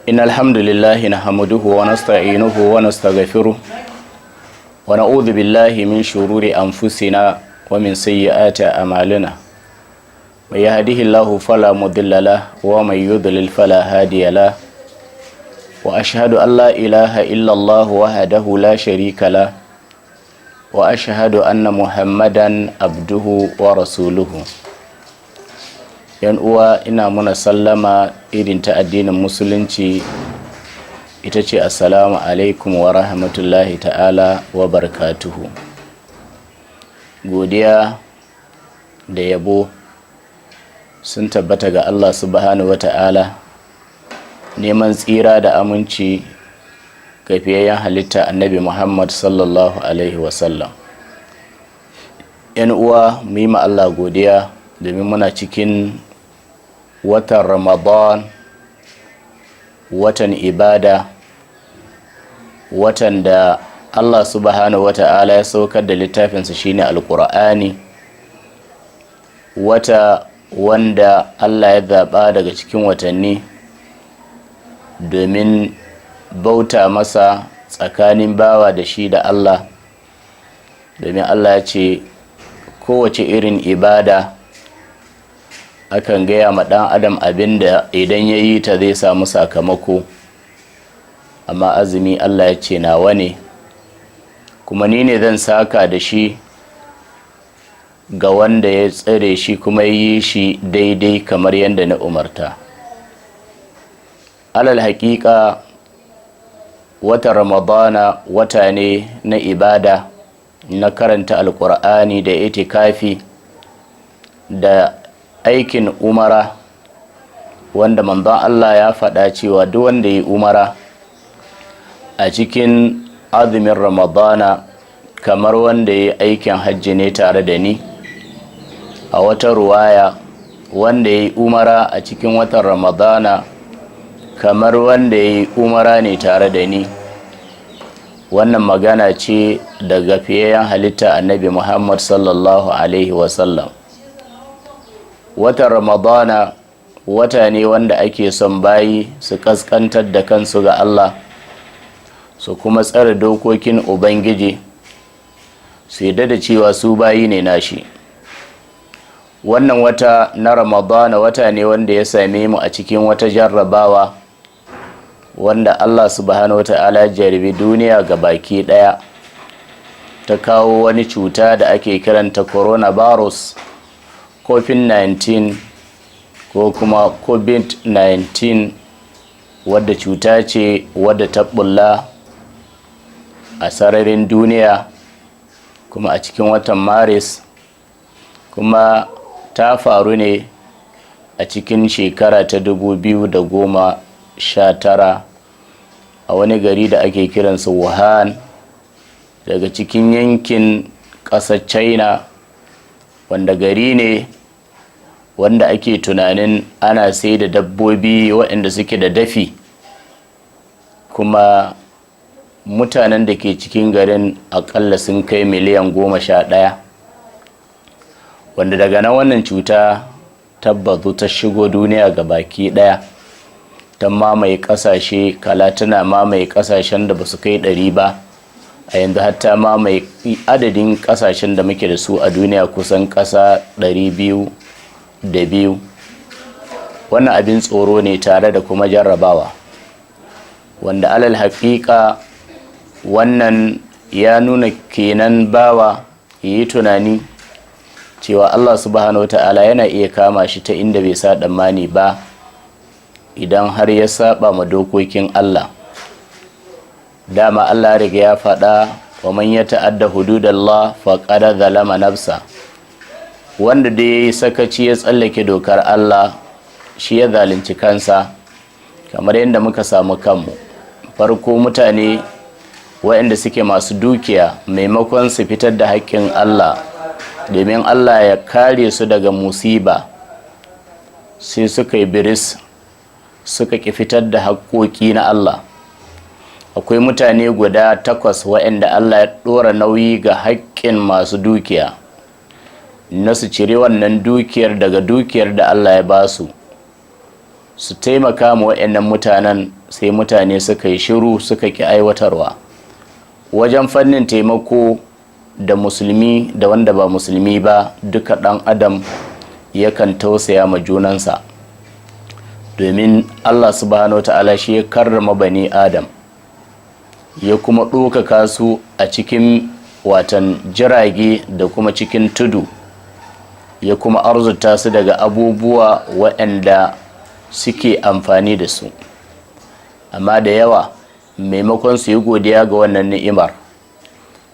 إن الحمد لله نحمده ونستعينه ونستغفره ونعوذ بالله من شرور أنفسنا ومن سيئات أعمالنا. من يهده الله فلا مضل له ومن يضلل فلا هادي له. وأشهد أن لا إله إلا الله وحده لا شريك له وأشهد أن محمدا عبده ورسوله. Yan uwa, ina muna sallama irin ta addinin Musulunci, ita ce assalamu alaikum wa rahmatullahi ta'ala wa barakatuhu. Godiya da yabo sun tabbata ga Allah subhanahu wa ta'ala. Neman tsira da aminci ga fiyayyen halitta, Annabi Muhammad sallallahu alaihi wasallam. Yan uwa, mu yi ma Allah godiya domin muna cikin watan Ramadan, watan ibada, watan da Allah subhanahu wa ta'ala ya saukar da littafinsa, shine Alkur'ani, wata wanda Allah ya zaɓa daga cikin watanni domin bauta masa, tsakanin bawa da shi da Allah, domin Allah ya ce kowace irin ibada akan gaya ma ɗan adam abin da idan ya yi ta zai samu sakamako, amma azumi Allah ya ce nawa ne, kuma ni ne zan saka da shi ga wanda ya tsare shi kuma yi shi daidai kamar yadda na umarta. Alal haƙiƙa, wata Ramadana wata ne na ibada, na karanta Alƙur'ani da itikafi da aikin umara, wanda Manzon Allah ya faɗa cewa duk wanda ya umara a cikin azumin Ramadana kamar wanda ya aikin hajji ne tare da ni. A wata ruwaya, wanda ya yi umara a cikin watan Ramadana kamar wanda ya yi umara ne tare da ni. Wannan magana ce daga fiyayyen halitta, Annabi Muhammad sallallahu alaihi wasallam. Watan Ramadana wata ne wanda ake son bayi su kaskantar da kansu ga Allah, su kuma tsare dokokin Ubangiji, su yadda da cewa su bayi ne nashi. Wannan wata na Ramadana wata ne wanda ya same mu a cikin wata jarrabawa wanda Allah subhanahu wata'ala ya jarabi duniya ga baki daya, ta kawo wani cuta da ake kiranta coronavirus, COVID-19 ko kuma COVID-19, wadda cuta ce wadda ta bulla a sararin duniya kuma a cikin watan Maris, kuma ta faru ne a cikin shekara ta 2019 a wani gari da ake kiransa Wuhan, daga cikin yankin ƙasar China, wanda gari ne wanda ake tunanin ana sai da dabbobi waɗanda suke da dafi, kuma mutanen da ke cikin garin akalla sun kai miliyan 11, wanda daga nan wannan cuta tabbatu ta shigo duniya ga baki ɗaya, ta mamaye ƙasashe kala, tana mamaye ƙasashen da ba su kai 100 ba a yanzu, hatta mamaye adadin ƙasashen da muke da su a duniya, kusan ƙasa 202. Wannan abin tsoro ne tare da kuma jarrabawa, wanda alal haƙiƙa wannan ya nuna kenan bawa yi tunani cewa Allah subhanahu wa ta'ala yana iya kama shi ta inda bai sa tsammani ba idan har ya saba ma dokokin Allah. Dama Allah riga ya faɗa: wa man ya ta'adda hududallah faqad zalama nafsa. Wanda da yayi sakaci ya tsallake dokar Allah, shi ya zalunci kansa. Kamar yadda muka samu kanmu, farko mutane waɗanda suke masu dukiya, maimakon su fitar da haƙƙin Allah domin Allah ya kare su daga musiba, sai suka yi biris, suka ƙi fitar da haƙƙoƙi na Allah. Akwai mutane guda takwas waɗanda Allah ya ɗora nauyi ga haƙƙin masu dukiya na su cire wannan dukiyar daga dukiyar da Allah ya ba su. Su taimaka ma waɗannan mutanen, sai mutane suka yi shiru, suka ƙi aiwatarwa. Wajen fannin taimako, da musulmi da wanda ba musulmi ba, duka ɗan adam yakan tausaya ma junansa, domin Allah Subhanahu Ta'ala shi ya karrama Bani Adam, ya kuma ɗaukaka su a cikin watan jirage da kuma cikin tudu, ya kuma arzuta su daga abubuwa waɗanda suke amfani da su. Amma da yawa, maimakon su yi godiya ga wannan ni'imar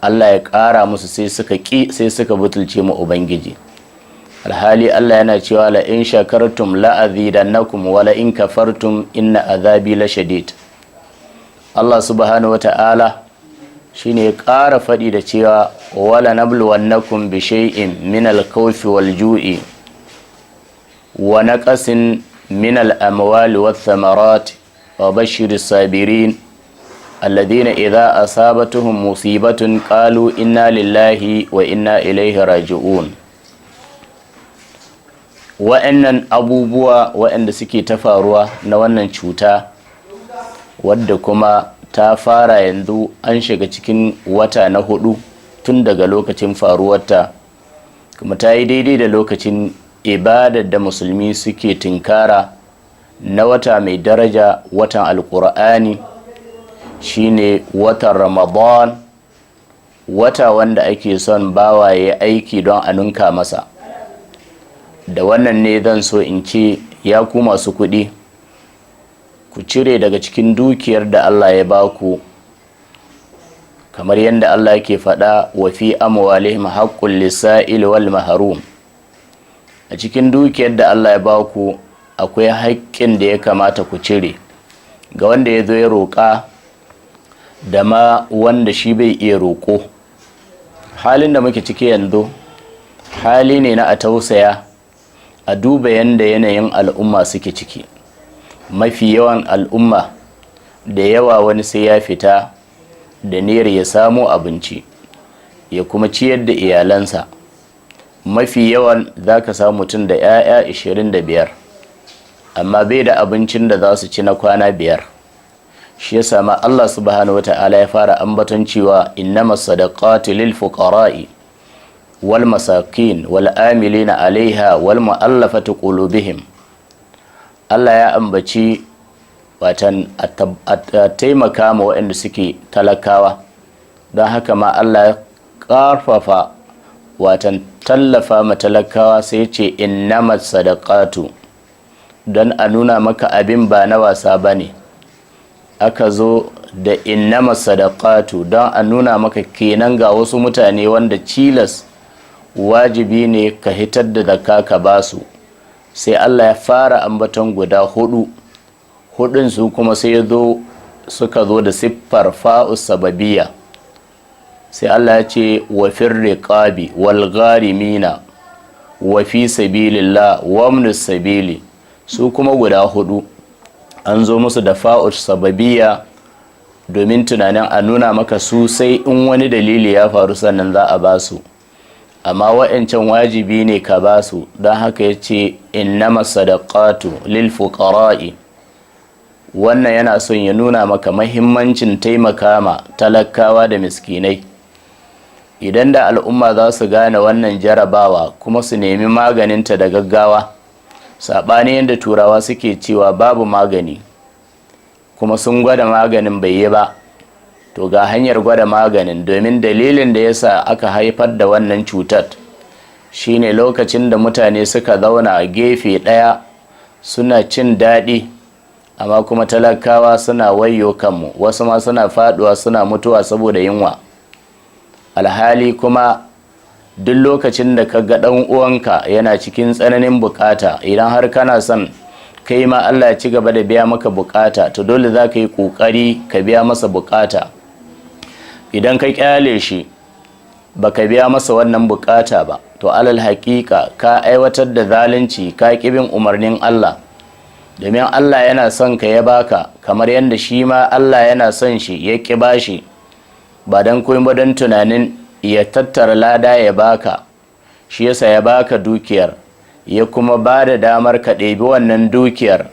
Allah ya ƙara musu, sai suka ƙi, sai suka butulce mu Ubangiji, alhali Allah yana cewa: "La in shakartum la azidannakum wa la in kafartum inna azabi la shadid." Allah Subhanahu wata'ala shine ya ƙara faɗi da cewa: "Wala nabluwannakum bi shay'in min al-khawfi wal ju'i wa naqasin min al-amwali wath thamarat wa bashshir sabirin alladhina idha asabatuhum musibatun qalu inna lillahi wa inna ilaihi raji'un." Wa'annan abubuwa wa'anda suke ta faruwa na wannan cuta, wadda kuma ta fara yanzu, an shiga cikin wata na hudu tun daga lokacin faruwarta, kuma ta yi daidai da lokacin ibadar da musulmi suke tinkara na wata mai daraja, watan Alkur'ani, shine watan Ramadan, wata wanda ake son bawa ya aiki don a nunka masa. Da wannan ne zan so in ce, ya ku masu kuɗi, ku cire daga cikin dukiyar da Allah ya baku, kamar yadda Allah yake faɗa: "Wa fi amwalihim haqqul lisa'il wal mahrum." A cikin dukiyar da Allah ya baku akwai haƙƙin da ya kamata ku cire ga wanda ya zo ya roƙa, da ma wanda shi bai iya roƙo. Halin da muke ciki yanzu hali ne na a tausaya, a duba yadda yanayin al'umma suke ciki. Mafi yawan al'umma, da yawa wani sai ya fita da niyyar ya samo abinci ya kuma ciyar da iyalansa. Mafi yawan za ka samu mutum da 'ya'ya 25, amma bai da abincin da za su ci na kwana 5. Shi ya sama Allah Subhanahu wa Ta'ala ya fara ambaton cewa: "Innama sadaqatu lil fuqara'i wal masakin wal amilina alaiha wal mu'allafati qulubihim." Allah ya ambaci watan a taimaka ma waɗanda suke talakawa. Don haka ma Allah ya ƙarfafa watan tallafa ma talakawa, sai ce: "Innama sadaqatu", don a nuna maka abin ba na wasa ba ne. Aka zo da "innama sadaqatu" don a nuna maka kenan ga wasu mutane wanda cilas wajibi ne ka hitar da zakka ka basu. Sai Allah ya fara ambaton guda hudu. Hudun su kuma sai zo suka zo da siffar fa'u sababiyya. Sai Allah ya ce: "Wa fir riqabi wal gharimina wa fi sabilillah wa sabili." Su kuma guda hudu an zo musu da fa'u sababiyya domin tunanin a nuna maka su sai in wani dalili ya faru sannan za a ba su, amma wa'ancan wajibi ne ka ba su. Don haka ya ce: "Innama sadaqatu lil fuqara'i." Wannan yana son ya nuna maka mahimmancin taimaka ma talakawa da miskinai. Idan da al'umma za su gane wannan jarabawa kuma su nemi maganinta da gaggawa, saɓani yadda Turawa suke cewa babu magani, kuma sun gwada maganin bai yi ba, to ga hanyar gwada maganin. Domin dalilin da yasa aka haifar da wannan cutar shine lokacin da mutane suka zauna a gefe ɗaya suna cin daɗi, amma kuma talakawa suna wayo kanmu, wasu ma suna faduwa suna mutuwa saboda yunwa. Alhali kuma duk lokacin da ka ga ɗan uwanka yana cikin tsananin bukata, idan har kana son kai ma Allah ya ci gaba da biya maka bukata, to dole za ka yi ƙoƙari ka biya masa bukata. Idan ka kyale shi baka biya masa wannan bukata ba, to alal haƙiƙa ka aiwatar da zalunci, ka ƙi bin umarnin Allah, domin Allah yana son ka ya baka, kamar yadda shi ma Allah yana son shi ya ƙi bashi, ba don kuma ba don tunanin ya tattara lada ya baka. Shi yasa ya baka dukiyar, ya kuma ba da damar ka ɗebi wannan dukiyar.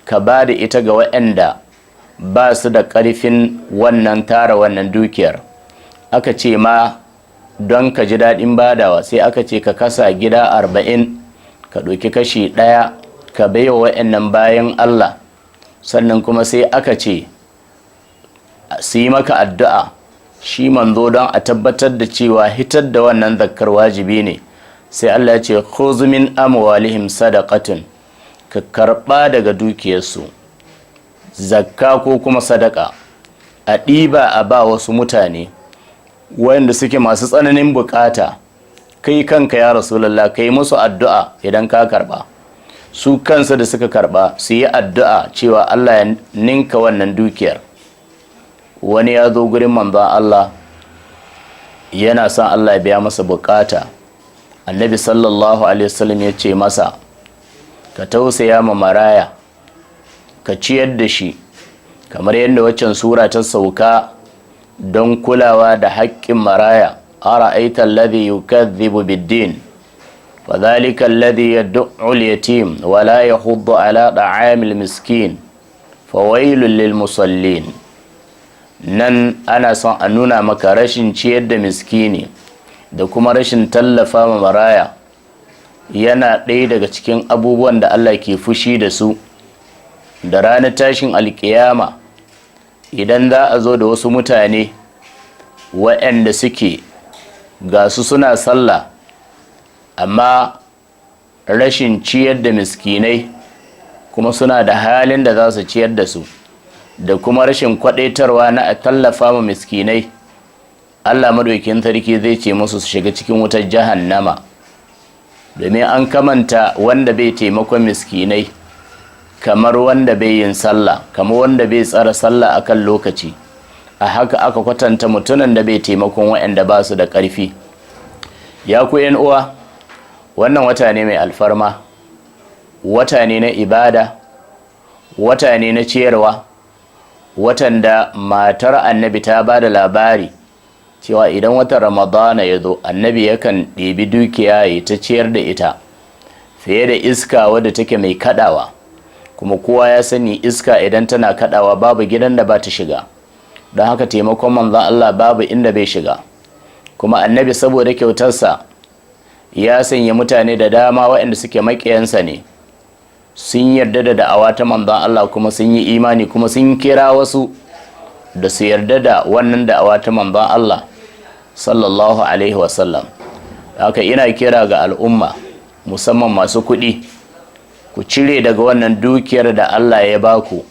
ka ba da ita ga waɗanda ba su da ƙarfin wannan tara wannan dukiyar. Aka ce ma don ka ji daɗin badawa, sai aka ce ka kasa gida 40, ka ɗauki kashi 1 ka baiwa waɗannan bayan Allah. Sannan kuma sai aka ce su yi maka addu'a. Shi manzo, don a tabbatar da cewa hitar da wannan zakkar wajibi ne, sai Allah ya ce: "Khudh min amwalihim sadaqatun", ka karɓa daga dukiyarsu zakka ko kuma sadaka, a ɗiba a ba wasu mutane wanda suke masu tsananin bukata. Kai kanka, ya Rasulallah, kai musu addu'a idan ka karba, su kansu da suka karba su yi addu'a cewa Allah ya ninka wannan dukiyar. Wani ya zo gurin manzon Allah, yana son Allah ya biya masa bukata. Annabi sallallahu alaihi wasallam ya ce masa: "Ka tausaya ma maraya, ka ciyar da shi", kamar yadda waccan sura ta sauka don kulawa da haƙƙin maraya: "Ara'aita alladhi yukadhibu bid-din, fadhalika alladhi yad'u al-yatim wa la yahuddu ala ta'amil miskin, fawailul lil musallin". Nan ana son a nuna maka rashin ciyar da miskini da kuma rashin tallafa ma maraya yana ɗaya daga cikin abubuwan da Allah ke fushi da su. Da ranar tashin alkiyama, idan za a zo da wasu mutane waɗanda suke ga su suna sallah, amma rashin ciyar da miskinai, kuma suna da halin da za su ciyar da su, da kuma rashin kwadaitarwa na a tallafa ma miskinai, Allah madaukin sarki zai ce musu su shiga cikin wutar jahannama, domin an kamanta wanda bai taimakon miskinai kamar wanda bai yin sallah, kamar wanda bai tsara sallah akan lokaci. A haka aka kwatanta mutumin da bai taimakon waɗanda ba su da ƙarfi. Ya ku uwa, wannan wata ne mai alfarma, wata ne na ibada, wata ne na ciyarwa, watan da matar Annabi ta ba da labari cewa idan watan Ramadana ya zo, Annabi yakan ɗebi dukiya ya ta ciyar da ita fiye da iska wadda take mai kaɗawa. Kuma kowa ya sani, iska idan tana kaɗawa babu gidan da ba ta shiga. Don haka taimakon manzon Allah babu inda bai shiga. Kuma Annabi, saboda kyautarsa, ya sanya mutane da dama waɗanda suke maƙiyansa ne sun yarda da da'awa ta manzon Allah, kuma sun yi imani, kuma sun kira wasu da su yarda da wannan da'awa ta manzon Allah sallallahu alaihi wasallam. Haka ina kira ga al'umma, musamman masu kuɗi, ku cire daga wannan dukiyar da Allah ya baku,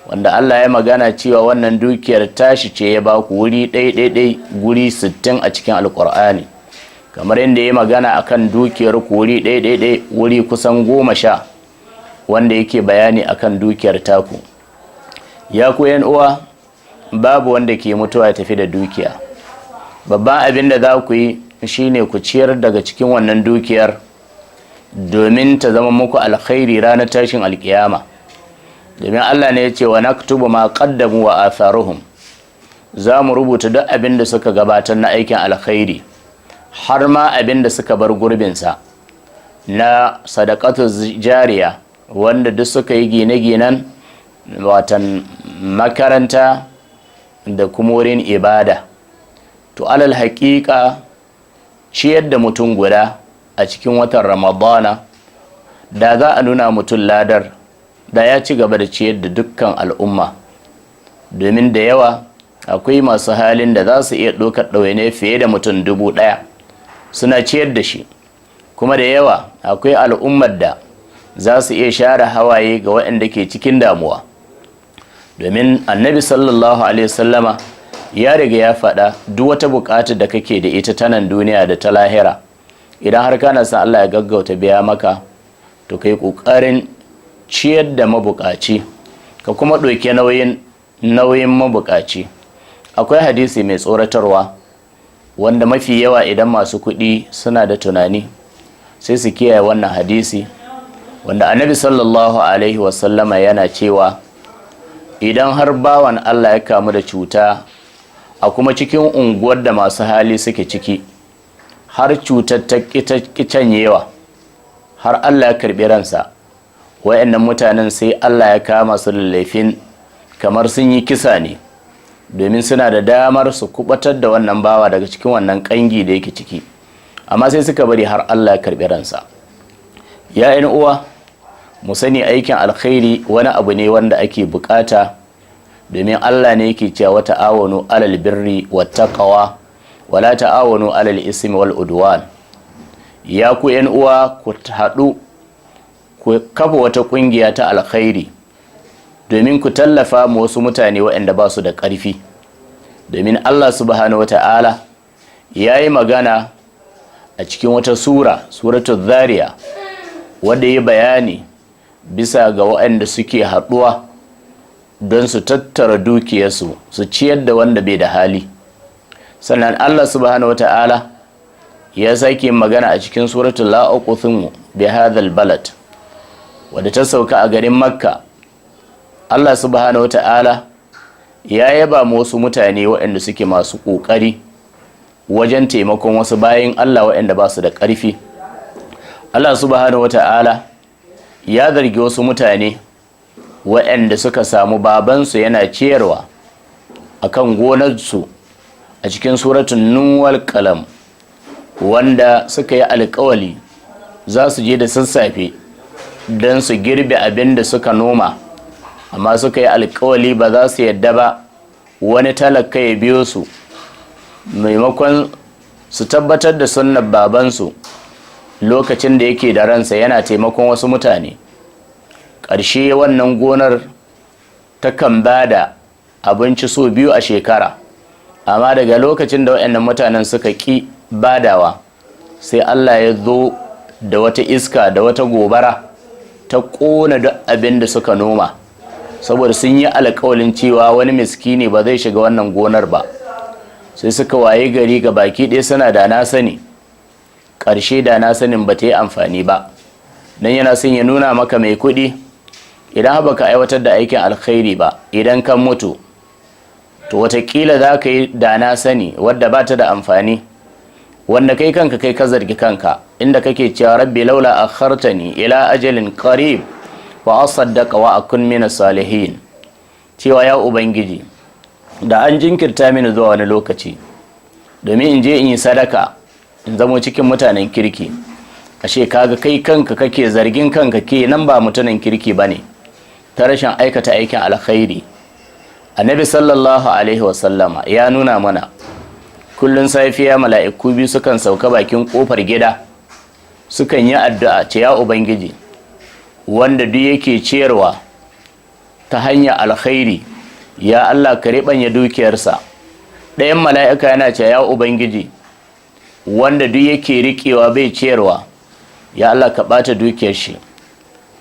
wanda Allah ya magana cewa wannan dukiyar tashi ce ya baku, wuri ɗai-ɗai guri 60 a cikin Alƙur'ani, kamar yadda ya magana akan dukiyar ku wuri ɗai-ɗai wuri kusan 10, wanda yake bayani akan dukiyar taku. Ya ku yan uwa, babu wanda ke mutuwa ya tafi da dukiya. Babban abin da za ku yi shine ku ciyar daga cikin wannan dukiyar, domin ta zama muku alkhairi ranar tashin alkiyama, domin Allah ne ya ce: "Wa naktubu ma qaddamu wa atharuhum". Za mu rubuta duk abin da suka gabatar na aikin alkhairi, har ma abin da suka bar gurbinsa na sadaqatu jariya, wanda duk suka yi gine-ginen watan makaranta da kuma wurin ibada. To, alal haƙiƙa, ciyar da mutum guda a cikin watan Ramadana, da za a nuna mutum ladar da, ya ci gaba da ciyar da dukkan al'umma, domin da yawa akwai masu halin da za su iya ɗaukar ɗawaine fiye da mutum 1000 suna ciyar da shi. Kuma da yawa akwai al'ummar da za su iya share hawaye ga waɗanda ke cikin damuwa, domin Annabi sallallahu alaihi wasallama ya riga ya faɗa: duk wata buƙatar da kake da ita ta nan duniya da ta lahira, idan har kana son Allah ya gaggauta biya maka, to kai ƙoƙarin ciyar da mabuƙaci, ka kuma ɗauki nauyin mabuƙaci. Akwai hadisi mai tsoratarwa, wanda mafi yawa idan masu kuɗi suna da tunani sai su kiyaye wannan hadisi, wanda Annabi sallallahu alaihi wasallama yana cewa idan har bawan Allah ya kamu da cuta, a kuma cikin unguwar da masu hali suke ciki, har cutar ta ƙi canyewa, har Allah ya karɓi ransa, Wayannan mutanen sai Allah ya kama su da laifin kamar sun yi kisa ne, domin suna da damar su kubatar da wannan bawa daga cikin wannan kangi da yake ciki, amma sai suka bari har Allah ya karbi ransa. Ya 'yan uwa, mu sani aikin alkhairi wani abu ne wanda ake bukata, domin Allah ne yake cewa: "Ta'awanu alal birri wattaqwa, wala ta'awanu alal ismi wal udwan." Ya ku 'yan uwa, ku haɗu ku kafa wata ƙungiya ta alkhairi domin ku tallafa ma wasu mutane waɗanda ba su da ƙarfi, domin Allah Subhanahu wata'ala ya yi magana a cikin wata sura, Suratul Zariya, wadda ya bayani bisa ga waɗanda suke haɗuwa don su tattara dukiyarsu su ciyar da wanda bai da hali. Sannan Allah Subhanahu wata'ala ya sake magana a cikin suratul La Uqsimu bi Hadhal Balad, wadda ta sauka a garin Makka. Allah Subhanahu wata'ala ya yaba ma wasu mutane waɗanda suke masu ƙoƙari wajen taimakon wasu bayin Allah waɗanda ba su da ƙarfi. Allah Subhanahu wata'ala ya zargi wasu mutane waɗanda suka samu babansu yana ciyarwa akan gonarsu a cikin Suratun Nun wal Qalam, wanda suka yi alkawali za su je da sassafe don su girbe abin da suka noma, amma suka yi alkawali ba za su yadda ba wani talaka ya biyo su. Maimakon su tabbatar da sunnar babansu lokacin da yake da ransa yana taimakon wasu mutane, ƙarshe wannan gonar takan ba da abinci so biyu a shekara, amma daga lokacin da waɗannan mutanen suka ƙi badawa, sai Allah ya zo da wata iska da wata gobara ta ƙona duk abin da suka noma, saboda sun yi alƙawalin cewa wani miskini ba zai shiga wannan gonar ba. Sai suka waye gari ga baki ɗaya suna da na sani. Ƙarshe da na sanin ba ta yi amfani ba. Don yana son ya nuna maka, mai kuɗi, idan ba ka aiwatar da aikin alkhairi ba, idan kan mutu, to watakila za ka yi da na sani wadda ba ta da amfani, wanda kai kanka kai ka zargi kanka, inda kake cewa: "Rabbi laula akhartani ila ajalin qarib wa asaddaqa wa akun min salihin." Cewa ya Ubangiji, da an jinkirta mini zuwa wani lokaci domin in je in yi sadaka, in zamo cikin mutanen kirki. Ashe kaga kai kanka kake zargin kanka ke nan ba mutumin kirki bane ta rashin aikata aikin alkhairi. Annabi Sallallahu Alaihi Wasallama ya nuna mana kullun safiya mala'iku biyu sukan sauka bakin kofar gida, sukan yi addu'a ce: "Ya Ubangiji, wanda duk yake ciyarwa ta hanyar alkhairi, ya Allah, ka riɓanya dukiyarsa." Ɗayan mala'ika yana ce: "Ya Ubangiji, wanda duk yake riƙewa bai ciyarwa, ya Allah, ka ɓata dukiyar shi,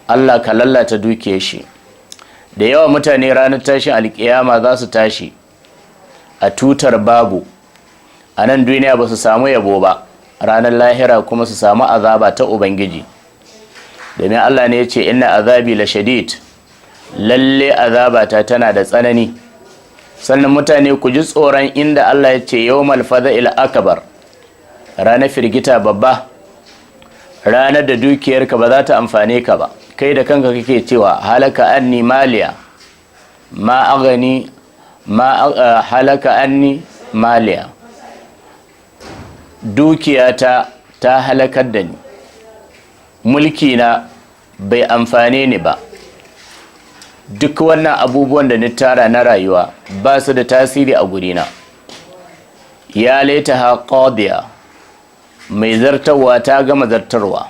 Allah, ka lallata dukiyar shi." Da yawa mutane ranar tashin alkiyama za su tashi a tutar babu. A nan duniya ba su samu yabo ba, ranar lahira kuma su samu azaba ta Ubangiji, domin Allah ne ya ce: "Inna azabi la shadid", lalle azabata tana da tsanani. Sannan mutane, ku ji tsoron inda Allah ya ce: "Yawmal faza'il akbar", ranar firgita babba, ranar da dukiyarka ba za ta amfane ka ba. Kai da kanka kake cewa: "Halaka anni maliya, ma aghni ma halaka anni maliya", dukiyata ta halakar da ni, mulki na bai amfane ni ba, duk wannan abubuwan da ni tara na rayuwa ba su da tasiri a gurina. "Ya laitaha qadiya", mai zartarwa ta gama zartarwa.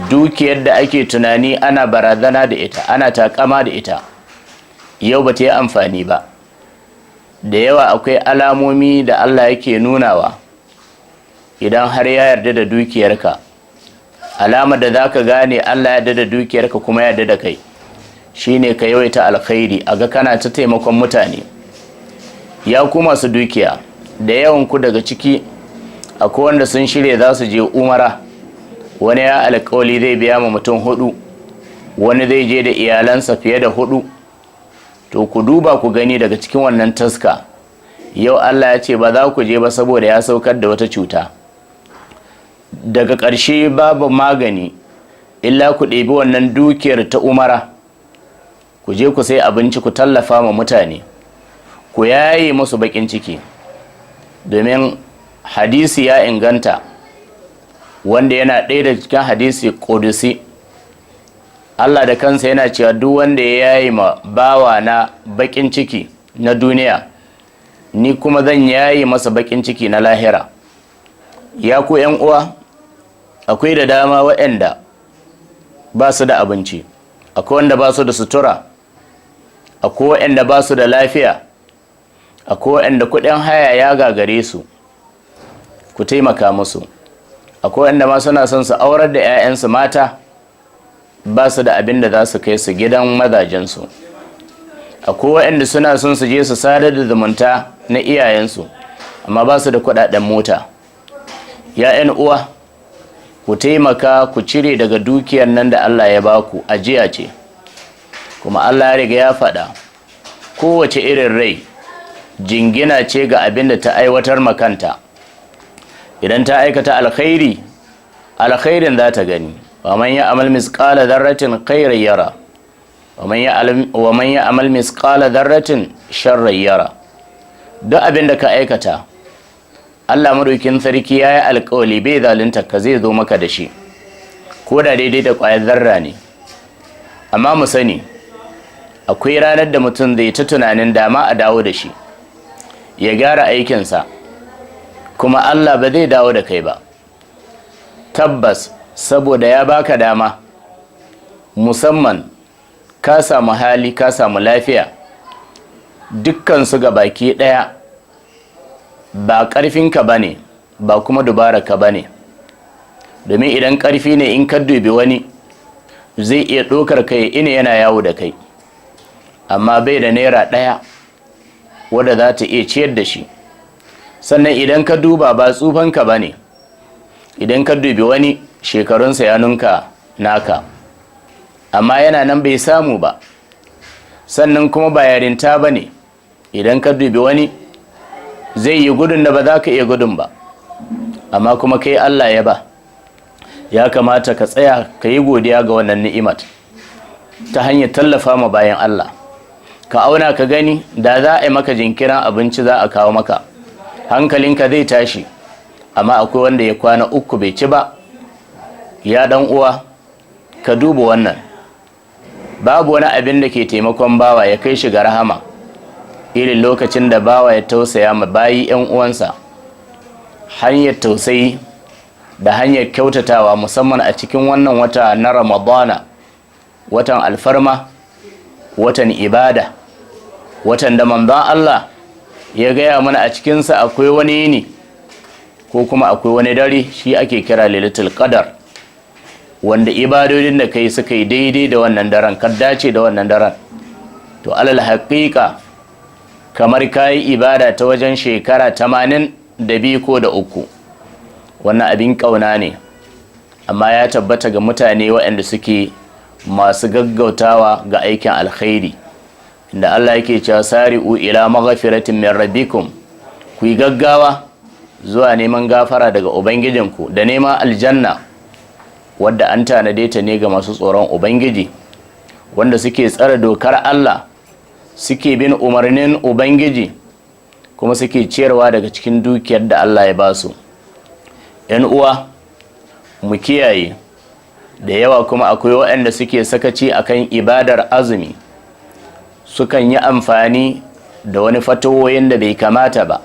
Dukiyar da ake tunani ana barazana da ita, ana takama da ita, yau ba ta yi amfani ba. Da yawa akwai alamomi da Allah yake nunawa idan har ya yarda da dukiyarka. Alamar da zaka gane Allah ya yarda da dukiyarka kuma ya yarda da kai shine ka yawaita alkhairi, a ga kana ta taimakon mutane. Ya ku masu dukiya, da yawan ku daga ciki akwai wanda sun shirya za su je umara. Wani ya alkawali zai biya ma mutum hudu, wani zai je da iyalansa fiye da hudu. To ku duba ku gani daga cikin wannan taska, yau Allah ya ce ba za ku je ba saboda ya saukar da wata cuta. Daga ƙarshe babu magani. Illa ku ɗebi wannan dukiyar ta umara, ku je ku sai abinci, ku tallafa ma mutane, ku yaye musu baƙin ciki. Domin hadisi ya inganta, wanda yana ɗaya da cikin hadisi ƙudusi, Allah da kansa yana cewa duk wanda ya yaye ma bawa na baƙin ciki na duniya, ni kuma zan yaye masa baƙin ciki na lahira. Ya ku 'yan uwa, akwai da dama waɗanda ba su da abinci, akwai wanda ba su da sutura, akwai waɗanda ba su da lafiya, akwai waɗanda kuɗin haya ya gagare su. Ku taimaka musu. Akwai waɗanda ma suna son su aurar da 'ya'yansu mata, ba su da abin da za su kai su gidan mazajensu. Akwai waɗanda suna son su je su sadar da zumunta na iyayensu, amma ba su da kuɗaɗen mota. Ya 'yan uwa, ku taimaka, ku cire daga dukiyar nan da Allah ya baku, ajiya ce. Kuma Allah ya riga ya faɗa, kowace irin rai jingina ce ga abin da ta aiwatar makanta. Idan ta aikata alkhairi, alkhairin za ta gani. ومن يعمل مثقال ذرة خيرا يره ومن يعمل مثقال ذرة شرا يره. Duk abin da ka aikata, Allah madaukin sarki ya yi alkawali bai zalunta ka, zai zo maka da shi, ko da daidai da ƙwayar zarra ne. Amma mu sani, akwai ranar da mutum zai ta tunanin dama a dawo da shi ya gyara aikinsa, kuma Allah ba zai dawo da kai ba tabbas, saboda ya baka dama, musamman ka samu hali, ka samu lafiya, dukkan su ga baki ɗaya ba ƙarfinka ba ne, ba kuma dubararka ba ne. Domin idan ƙarfi ne, in ka dubi wani zai iya ɗaukar kai ina yana yawo da kai, amma bai da naira ɗaya wadda za ta iya ciyar da shi. Sannan idan ka duba, ba tsufanka ba ne. Idan ka dubi wani, shekarunsa ya nunka naka, amma yana nan bai samu ba. Sannan kuma ba yarinta ba ne. Idan ka dubi wani, zai yi gudun da ba za ka iya gudun ba, amma kuma kai Allah ya ba. Ya kamata ka tsaya ka yi godiya ga wannan ni'imat ta hanyar tallafa ma bayan Allah. Ka auna ka gani, da za a yi maka jinkirin abinci za a kawo maka, hankalinka zai tashi, amma akwai wanda ya kwana 3 bai ci ba. Ya dan uwa, ka duba wannan. Babu wani abin da ke taimakon bawa ya kai shi ga rahama irin lokacin da bawa ya tausaya ma bayi 'yan uwansa. Hanyar tausayi da hanyar kyautatawa, musamman a cikin wannan wata na Ramadana, watan alfarma, watan ibada, watan da manzon Allah ya gaya mana a cikinsa akwai wani yini ko kuma akwai wani dare, shi ake kira Lailatul Qadar, wanda ibadodin da kai suka yi daidai da wannan daren, ka dace da wannan daren, to alal haƙiƙa kamar ka yi ibada ta wajen shekara 82 ko da uku. Wannan abin ƙauna ne, amma ya tabbata ga mutane waɗanda suke masu gaggautawa ga aikin alkhairi, inda Allah yake cewa سارعوا إلى مغفرة من ربكم, ku yi gaggawa zuwa neman gafara daga ubangijinku da neman aljanna wadda an tanade ta ne ga masu tsoron Ubangiji, wanda suke tsare dokar Allah, suke bin umarnin Ubangiji, kuma suke ciyarwa daga cikin dukiyar da Allah ya ba su. ‘Yan uwa, mu kiyaye. Da yawa kuma akwai waɗanda suke sakaci akan ibadar azumi, sukan yi amfani da wani fatawoyin da bai kamata ba,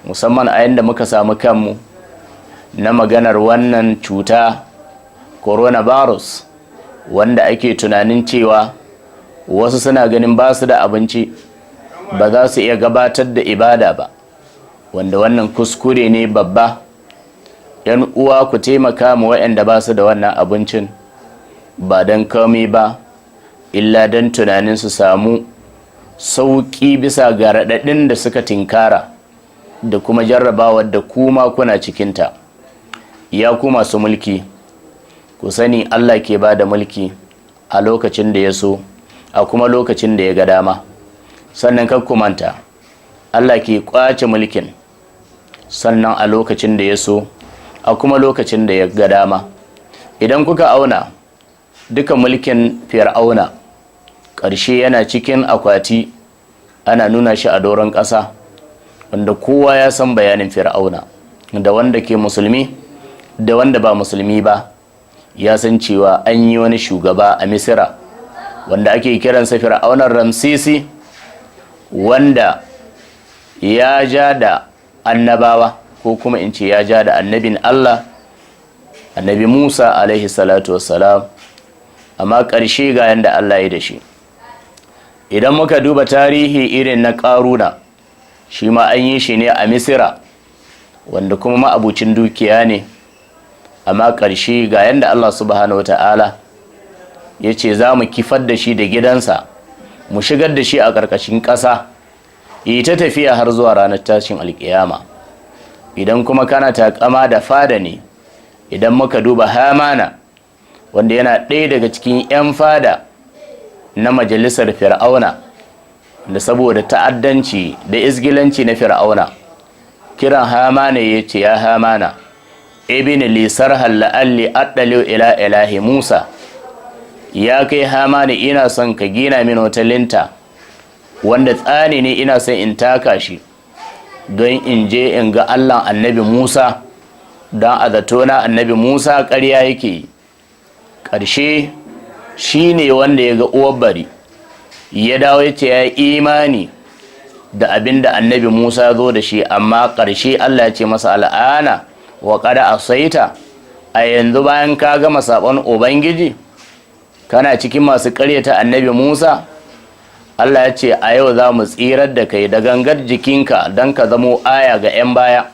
musamman a yadda muka samu kanmu na maganar wannan cuta coronavirus, wanda ake tunanin cewa wasu suna ganin ba su da abinci, ba za su iya gabatar da ibada ba, wanda wannan kuskure ne babba. 'Yan uwa, ku taimaka ma waɗanda ba su da wannan abincin, ba don komai ba illa don tunanin su samu sauƙi bisa ga raɗaɗin da suka tinkara da kuma jarrabawar da kuma kuna cikinta. Ya ku masu mulki, ku sani Allah ke ba da mulki a lokacin da ya so, a kuma lokacin da ya ga dama. Sannan kar ku manta, Allah ke kwace mulkin sannan a lokacin da ya so, a kuma lokacin da ya ga dama. Idan kuka auna Duka mulkin Fir'auna, ƙarshe yana cikin akwati ana nuna shi a doron ƙasa, wanda kowa ya san bayanin Fir'auna, da wanda ke musulmi da wanda ba musulmi ba, ya san cewa an yi wani shugaba a Misira wanda ake kiransa Fir'aunar Ramsisi, wanda ya ja da annabawa, ko kuma in ce ya ja da annabin Allah, Annabi Musa alaihi salatu wassalam. Amma ƙarshe ga yanda Allah ya da shi. Idan muka duba tarihi irin na Ƙaruna, shi ma an yi shi ne a Misira, wanda kuma ma'abucin dukiya ne, amma ƙarshe ga yanda Allah subhanahu wata'ala ya ce za mu kifar da shi da gidansa, mu shigar da shi a ƙarƙashin ƙasa, yi ta tafiya har zuwa ranar tashin alƙiyama. Idan kuma kana taƙama da fada ne, idan muka duba Hamana, wanda yana ɗaya daga cikin 'yan fada na majalisar Fir'auna, da saboda ta'addanci da izgilanci na Fir'auna, kiran Hamana ya ce, "Ya Hamana, ibn li sarhan la'alli addaliu ila ilahi Musa." Ya kai Hamana, ina son ka gina min wata linta, wanda tsani ne, ina son in taka shi don in je in ga Allahn Annabi Musa, don a zatona Annabi Musa ƙarya yake yi. Ƙarshe shi ne wanda ya ga uwar bari, ya dawo ya ce ya yi imani da abin da Annabi Musa zo da shi. Amma ƙarshe Allah ya ce masa, "Al'ana wa qad asaita." A yanzu, bayan ka gama sabon Ubangiji, kana cikin masu ƙaryata Annabi Musa, Allah ya ce a yau za mu tsirar da kai da gangar jikinka don ka zamo aya ga 'yan baya,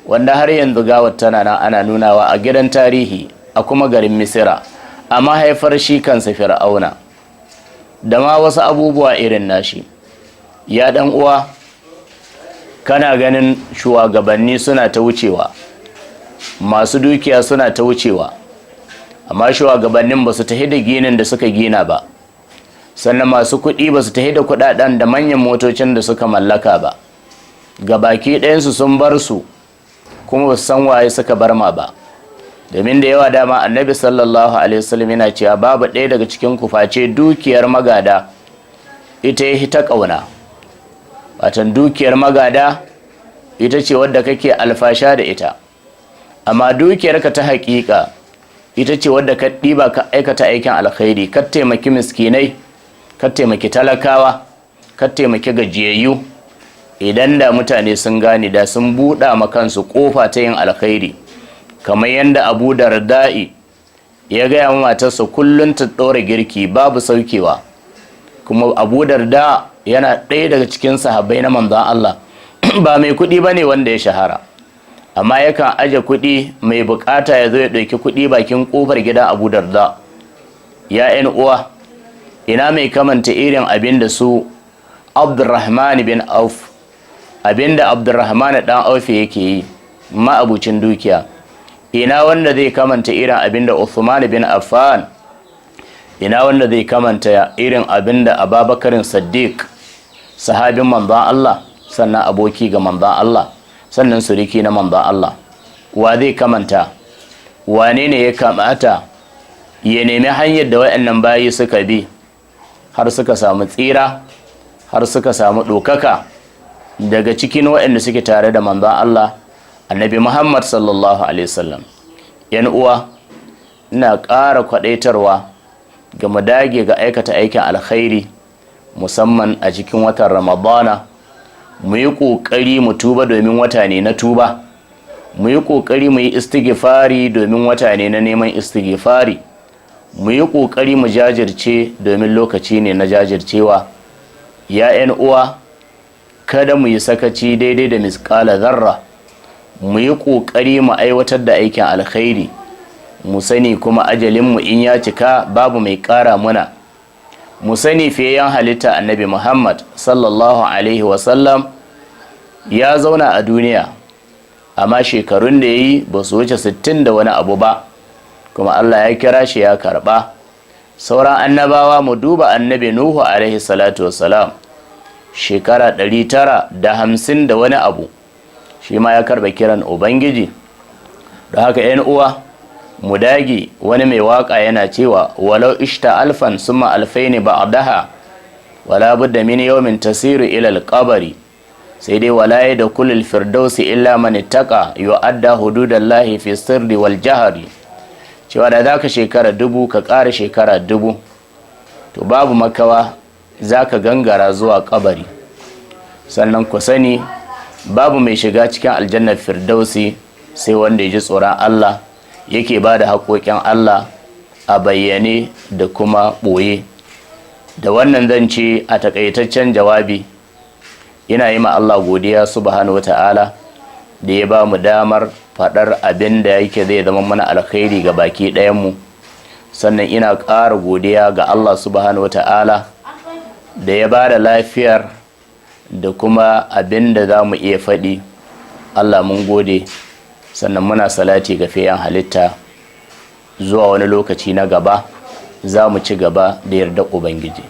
wanda har yanzu gawar tana nan ana nunawa a gidan tarihi a kuma garin Misira, a mahaifar shi kansa Fir'auna, da ma wasu abubuwa irin nashi. Ya dan uwa, kana ganin shugabanni suna ta wucewa, masu dukiya suna ta wucewa, amma shugabannin ba su tafi da ginin da suka gina ba, sannan masu kuɗi ba su tafi da kuɗaɗen da manyan motocin da suka mallaka ba. Ga baki ɗayansu sun bar su, kuma ba su san waye suka bar ma ba. Domin da yawa dama Annabi sallallahu alaihi wasallam yana cewa babu ɗaya daga cikin ku face dukiyar magada ita ya ta ƙauna. Watan dukiyar magada ita ce wadda kake alfasha da ita, amma dukiyarka ta haƙiƙa ita ce wadda ka ɗiba ka aikata aikin alkhairi, ka taimaki miskinai, ka taimaki talakawa, ka taimaki gajiyayyu. Idan da mutane sun gane, da sun buɗa ma kansu ƙofa ta yin alkhairi, kamar yadda Abu Darda'i ya gaya wa matarsa kullum ta ɗora girki babu saukewa. Kuma Abu Darda yana ɗaya daga cikin sahabbai na Manzon Allah, ba mai kuɗi ba ne wanda ya shahara, amma yakan aje kuɗi, mai bukata ya zo ya ɗauki kuɗi bakin ƙofar gidan Abu Darda. Ya 'yan uwa, ina mai kamanta irin abin da su Abdurrahman bin Auf, abin da Abdurrahman dan Auf yake yi, ma'abucin dukiya? Ina wanda zai kamanta irin abin da Uthman bin Affan? Ina wanda zai kamanta irin abin da Ababakarin Saddiq, sahabin Manzon Allah, sannan aboki ga Manzon Allah, sannan suriki na Manzon Allah? Wa zai kamanta? Wane ne ya kamata ya nemi hanyar da waɗannan bayi suka bi har suka samu tsira, har suka samu ɗaukaka daga cikin waɗanda suke tare da Manzon Allah, Annabi Muhammad sallallahu alaihi wasallam? Yan uwa, ina ƙara kwaɗaitarwa ga mu dage ga aikata aikin alkhairi, musamman a cikin watan Ramadana. Mu yi ƙoƙari mu tuba, domin wata ne na tuba. Mu yi ƙoƙari mu yi istighfari, domin wata ne na neman istighfari. Mu yi ƙoƙari mu jajirce, domin lokaci ne na jajircewa. Ya 'yan uwa, kada mu yi sakaci daidai da misƙala zarra. Mu yi ƙoƙari mu aiwatar da aikin alkhairi. Mu sani kuma ajalinmu in ya cika, babu mai ƙara muna. Mu sani fiyayyen halitta, Annabi Muhammad sallallahu alaihi wasallam, ya zauna a duniya, amma shekarun da ya yi ba su wuce 60 da wani abu ba, kuma Allah ya kira shi ya karba. Sauran annabawa, mu duba Annabi Nuhu alaihi salatu wassalam, shekara 950 da wani abu, shi ma ya karba kiran Ubangiji. Don haka, 'yan uwa, Mu dage. Wani mai waka yana cewa: "Walau ishta alfan summa alfaini ba'daha, wala budda min yawmin tasiru ila alqabri." Sai dai: "Wala yadkhulul firdausi illa man ittaqa yu'adda hududallahi fi sirri wal jahri." Cewa da zaka shekara 1000, ka ƙara shekara 1000, to babu makawa zaka gangara zuwa kabari. Sannan ku sani, babu mai shiga cikin aljannar firdausi sai wanda ya ji tsoron Allah, yake ba da haƙoƙin Allah a bayyane da kuma ɓoye. Da wannan zan ce a takaitaccen jawabi, ina yi ma Allah godiya subhanahu wa ta'ala da ya ba mu damar faɗar abin da yake zai zama mana alkhairi ga baki ɗayanmu. Sannan ina ƙara godiya ga Allah subhanahu wa ta'ala da ya ba da lafiyar da kuma abin da za mu iya faɗi. Allah mun gode. Sannan muna salati ga fiyayyen halitta. Zuwa wani lokaci na gaba za mu ci gaba da yarda Ubangiji.